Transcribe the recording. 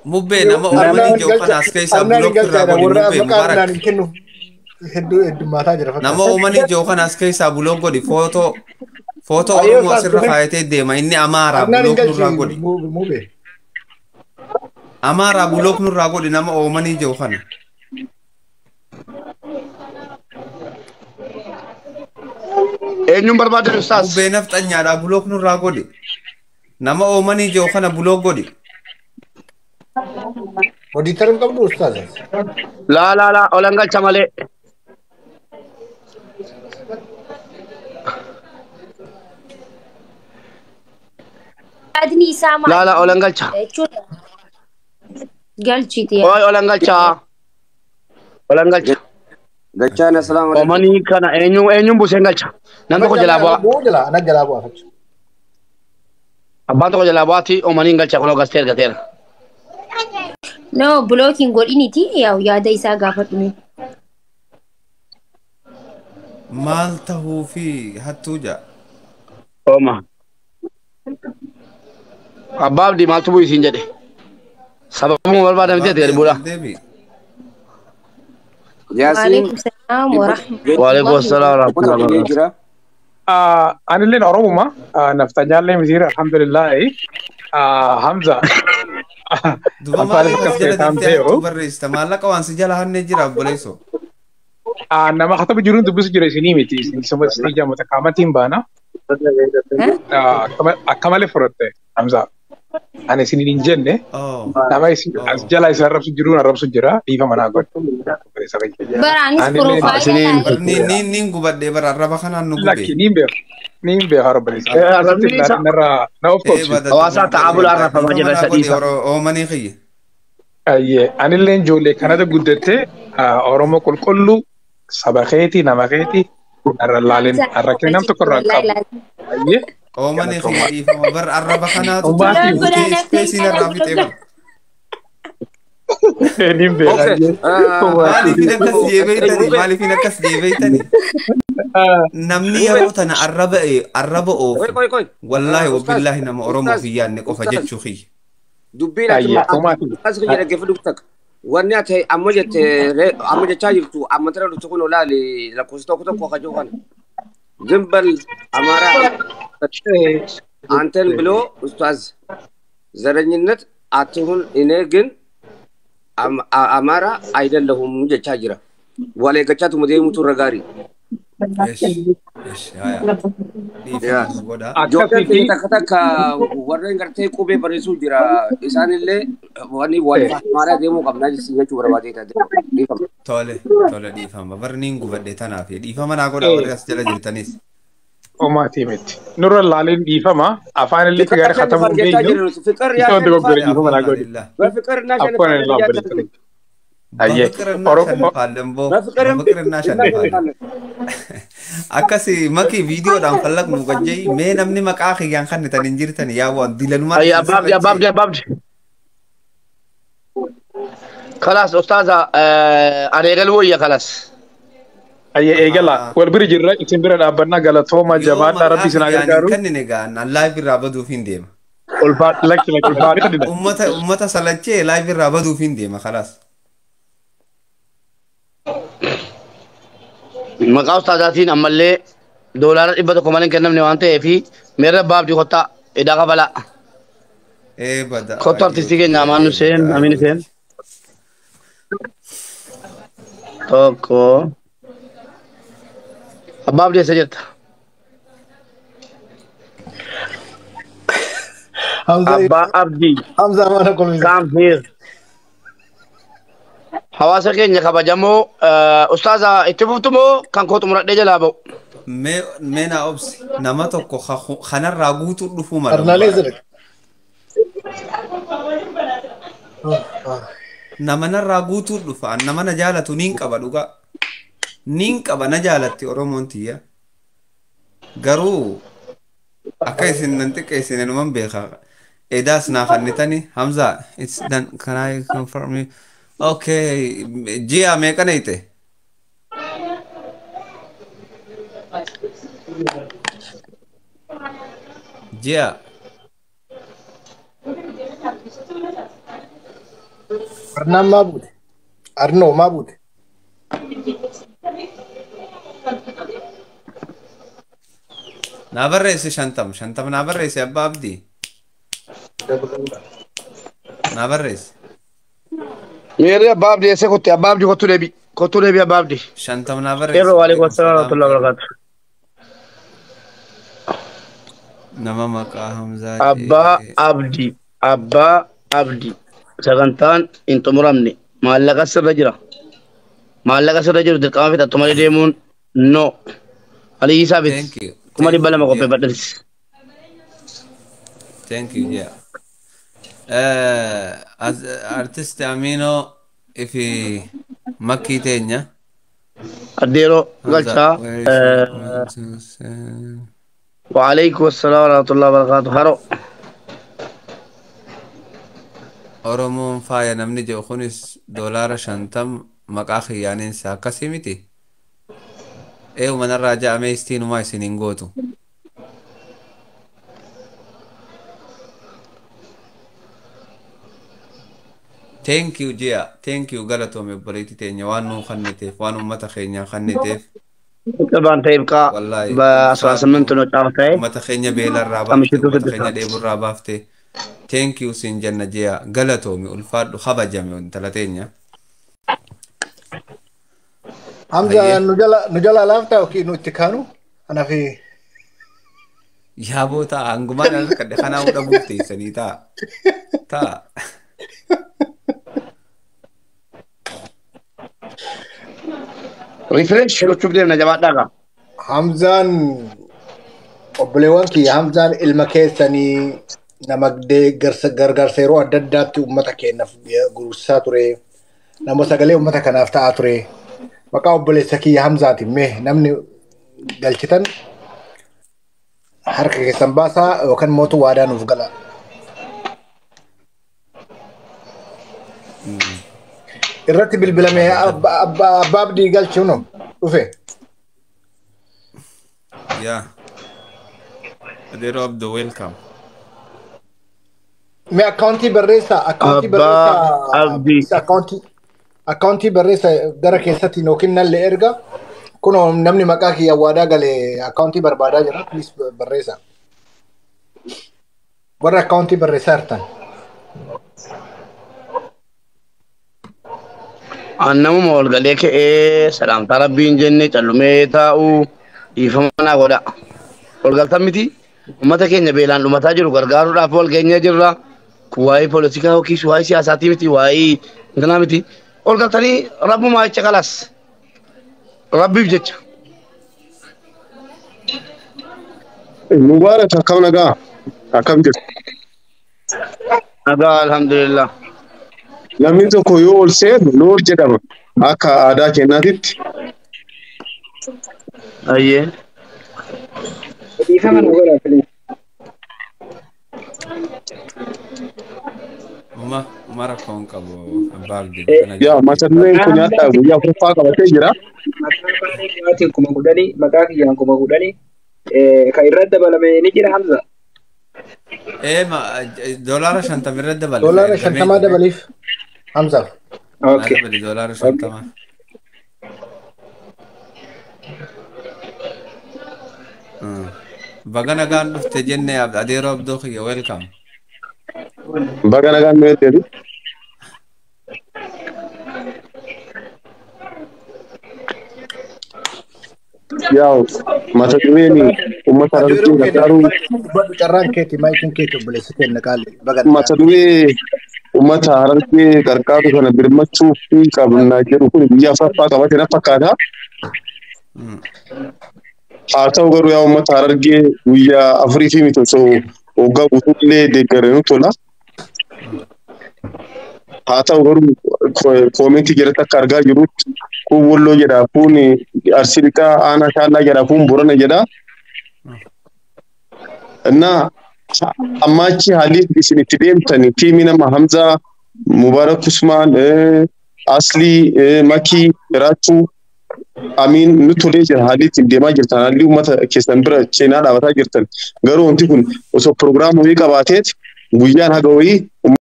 Mubbee nama Oomanii jiru kana as keessaa Arnaan hin bulook irraa galchaadha. godhi Warra mubbee maqaa Arnaan mubaarak. hin kennu hedduu heddummaataa jira Nama fakkaata. Oomanii jiru kana as keessaa bulook godhi footoo footoo Ayyoo Oromoo isaas asirra dhufe kaayatee deema inni Amaaraa Arnaan hin bulook nurraa galchi godhi. muubee. Amaaraa bulook nurraa godhi nama Oomanii jiru kana. Eenyuun barbaadan ustaas? Mubbee nafxanyaadhaa bulook nurraa godhi. Nama Oomanii jiru kana bulook godhi. Odiitar hin qabdu ustaas. Laa laa laa olan galcha malee. Yaadni isaa Laa laa maali olan galcha. jechuudha. Galchiti. Ooy olan galcha. Olan galcha. Gachaan assalaamu alaikum. Oomanii kana eenyu eenyuun buuseen galcha. Nam Nama tokko jalaa jalaa bu'aa. bu'uu jala ana jalaa bu'aa fachu. Abbaan tokko jalaa bu'aati oomaniin galcha kunoo gastee ergateera. No, blocking godhiniti yaada isaa gaafadhu. Maal tahuu fi hattuu ja'a. Ooma. Abbaa abdii maaltu bu'u isiin jedhe. Sababuma barbaadamte Abbaa ati gadi abdii bu'uudha. as deebi. Yaasiin Waalaikum salaam wa Waalaikum rahmatullahi wa salaam wa dhibba rahmatullahi wa tokko barakatuh. jira. Anilleen Oromuma nafxanyaallee misiira alhamdulillahi Hamza Duba afaaniif maaliif akkas as ta'e jala deemtee ta'an hattuu barreessita? Maallaqa waan si jala hannee jira obboleessoo. Nama kataba jiruun dubbisu jira isinii miti isin isuma isinii jaamota qaamatiin baana akka malee fudhatte Hamza ani isiniin hin jenne Oh. nama isin as Oh. jala isin arrabsu jiruun arrabsu jira dhiifa manaa godhe. Bara anis Anillee profile Isiniin laale. Bar ni ni gubadhee bara arraba kanaan nu gube. lakki niin beeku niin beeku obboleessa Arrabni asitti isa narraa na of Ee koobsisu. bada hawaasaa ta'aa dogoggoree bulaa wallahi arrafamaa dhiifa jira manaa isa godhi dhiisa. Oomanii kiyya. Ayyee anillee ijoollee kanada guddattee Oromoo qulqulluu saba keetii nama keetii narra laalin Hamza rakkina nam tokko irraa hin wallahi qabu. laale. Ayyee Oomanii kiyya galatoomaa. dhiifama bar arraba kanaatu Ummaatii tuqee Blog guutee godhaa ispeesii nafxanyaadha narraa fixee blog bar. Niin beeka Okay. ayyee. Maaliifin akkas jeebeeytani? Mube Maaliifin akkas jeebeeytani? Namni Mube yeroo tana arraba arraba qoy oofu qoy qoy. wallaahi Ustaaz wabillaahi nama Oromoof Ustaaz hin yaadne qofa Ustaaz jechuu kiyya. dubbiin ati Ayyee ummaatii. as kiyya dhaggeeffadhu takka. Wanni ati amma jette amma jechaa jirtu amma tana dhuftu kun olaali lakkoofsa tokko tokko akka jiru kana. Zimbal Amaaraa አንተን ብሎ ኡስታዝ ዘረኝነት አትሁን፣ እኔ ግን አማራ አይደለሁም ጀቻ ጅራ ዋሌገቻቱ መዴሙቱ ረጋሪ Esh esh haya dhiifama nu godhaa. Ijoolleen Akkasitti keenya takka takka warreen gartee qubee barreessuu jira. Isaanillee wanni wal amaaraa deemuu qabnaa jechuu barbaadee taate. Dhiifama. Tole tole dhiifama bar niin gubadhe tanaaf dhiifama naa godhaa warri as jala jirtanis. ummaatii miti. Nurra laaliin dhiifama afaan illee Fiqir gaarii ያሸንፋል katabuu hin jechaa beeknu. jiru. Fiqir Isa dogoggore ያሸንፋል። dhiifama naa godhi. Alhamdulillah. በፍቅር Afaan እናሸንፋለን irraa እያልን obboleessa. Ayyee በፍቅር Oromoo እናሸንፋለን boo በፍቅርም በፍቅር እናሸንፋለን. እናሸንፋለን። Akkasi maki viidiyoodhaan fallaqnu gajjee mee namni maqaa kiyyaan kan tan hin jirtan yaa waan dilanumaan Ayya isin abbaa abdii abbaa salachee. abdii abbaa abdii. Kalaas ustaaza ani eegaluu wayya kalaas. Ayyee eegala wal bira jirra isin bira dhaabbannaa galatooma Yoo jabaadhaa maqaa rabbi isin haa kiyyaan hin gargaaru. kennine gaa naan live irraa baduuf hin deema. Ulfaadha lakki lakki ulfaadha. Ummata ummata salachee live irraa baduuf hin deema khalaas. Maqaa ustaazaatiin ammallee doolaara 100 malee hin kennamne waan ta'eef meerra abbaa abdii kottaa idaa kabalaa. Ee bada Kottu artistii keenya Amaan Hussein, Amin Hussein. Tokko. Abbaa abdii eessa jirta? Hamza Abbaa abdii. Hamza mana kolmisa. Come here. Hawaasa keenya kabajamoo ustaaza itti fuftu moo kan koo xumuradhee jalaa ba'u? Mee mee naa obsi nama tokko kanarraa guutuu dhufuu mala Arnaalee Mubaarak. sirri. Nama narraa guutuu dhufa an nama na jaalatu niin qaba dhugaa. Niin qaba na jaalatti Oromoon tiyya. Garuu akka isin nan xiqqeessine numan beekaa. Edaas naa fannitani Hamza it's done can I confirm you? Okay ji'a meeqa neeyte? Ji'a Arnaan maa buute? Arnoo maa buute? Naa barreessi 50 50 naa barreessi abbaa abdii. Naa barreessi. Meerri abbaa abdii eessa kotte? Abbaa abdii kottu deebi. Kottu deebi abbaa abdii. 50 naa barreessi. Yeroo waalaikum salaam warahmatullahi wabarakatuh. Nama maqaa Hamzaa Abbaa Abdii. Abbaa Abdii. Sagantaan hin xumuramne. Maallaqa sirra jira. Maallaqa sirra jiru dirqama fixattu malee deemuun no. Alii Isaa biti. Thank you. 200,000 qopheeffadhas. Thank you, yeah. As artist Amino ifi makkii teenya. Addeeroo galchaa. وعليكم السلام ورحمة الله وبركاته. هرو Oromoon faaya namni jedhu kunis $50 maqaa kiyyaaniinsa akkasii miti. Eewu manarraa ja'amee istiinumaa isin hin gootu. Thank you ji'a. Thank you galatoome obboleettii teenya waan nuu kenniteef waan uummata keenyaa kenniteef. طبعا تبقى Wallaahi ب 18 ነው ጫፍታይ uummata keenya beelarraa baafte uummata keenya dheeburraa baafte. Thank you siin jenna ji'a galatoomi ulfaadhu kabajame intala teenya. Hamza nu jala laaftaa yookiin nu itti kaanu anaa fi Yaaboo ta'a hangumaan harkadhe kanaa dhabuuf teessanii ta'a. Ta'a. Refresh gochuuf deemna jabaadhaa gaa. Hamzaan obboleewwan kiyya Hamzaan ilma keessanii nama gargaarsa yeroo adda addaatti uummata keenyaaf gurgursaa ture. Nama sagalee uummata kanaaf ta'aa ture. Maqaa obboleessa kiyya Hamzaatiin mee namni galchitan harka keessan baasaa yookaan mootu waadaa nuuf gala. Irratti bilbilamee abbaa abdii galchuun dhufe. Yaa. Adeeroo Abduu welcome. Mee akkaawuntii barreessaa akkaawuntii Abbaa Abdii. barreessaa akkaawuntii barreessaa gara keessatti yookiin nallee erga kunoo namni maqaa kiyya waadaa galee akkaawuntii barbaadaa jira please barreessaa. Warra akkaawuntii barreessaa jirtan. Annamuma ol galee ka'ee salaamtaa rabbiin jenne callumee taa'u dhiifama naa godha. Ol galtan miti uummata keenya beelaan dhumataa jiru gargaaruudhaaf wal geenyee jirra. Kun waa'ee poolitikaa yookiis waa'ee siyaasaatii miti waa'ee intanaa miti. Ol galtanii rabbumaa jecha kalaas. Rabbiif jecha. Mubaarak akkam nagaa? Akkam jirtu? Nagaa alhamdulillah. Namni tokko yoo ol seenu noor jedhama akka aadaa keenyaatitti. Ayyee. Dhiifama nu godhaa please. Uma rakkoo hin qabu abbaa abdii. Yaa mata dureen kun nyaata guyyaa afuraffaa qabatee jira. Maqaa baanee dhiyaatiin 10,000 maqaa kiyyaan 10,000 kan irratti dabalame ni jira Hamza. $50 irratti dabale. $50 dabaliif Hamzaaf. Okay. Dabali $50. Baga nagaan dhufte jenne adeeroo Abduu kiyya welcome. Baga nagaan nu eegdeetu. Yaa mata dureen uummata Harargee gargaaruu Dubbadhu carraan keeti maayikiin keeti obboleessa keenya qaali. Baga mata duree uummata Harargee gargaaru kana birmachuu fi qabna jedhu kun guyyaa afuraffaa qabate na fakkaata. Haa ta'u garuu yaa uummata Harargee guyyaa afurii fi miti osoo waggaa guutuu illee deeggaree nu tola. Haa ta'u garuu koomentii jalatti akka argaa jirrutti kun Walloo jedha, kun Arsii Lixaa Aanaa Shaallaa jedha, kun Borana jedha. Innaa amma achi haalli isin itti deemtan tiimii nama Hamzaa, Mubaarak Usmaan, Aslii, Makii, Raachuu, Amiin nu tolee jira haalli ittiin deemaa jirtan haalli uummata keessan bira cinaa dhaabataa jirtan garuu wanti kun osoo pirogiraama wayii qabaateet guyyaan haga wayii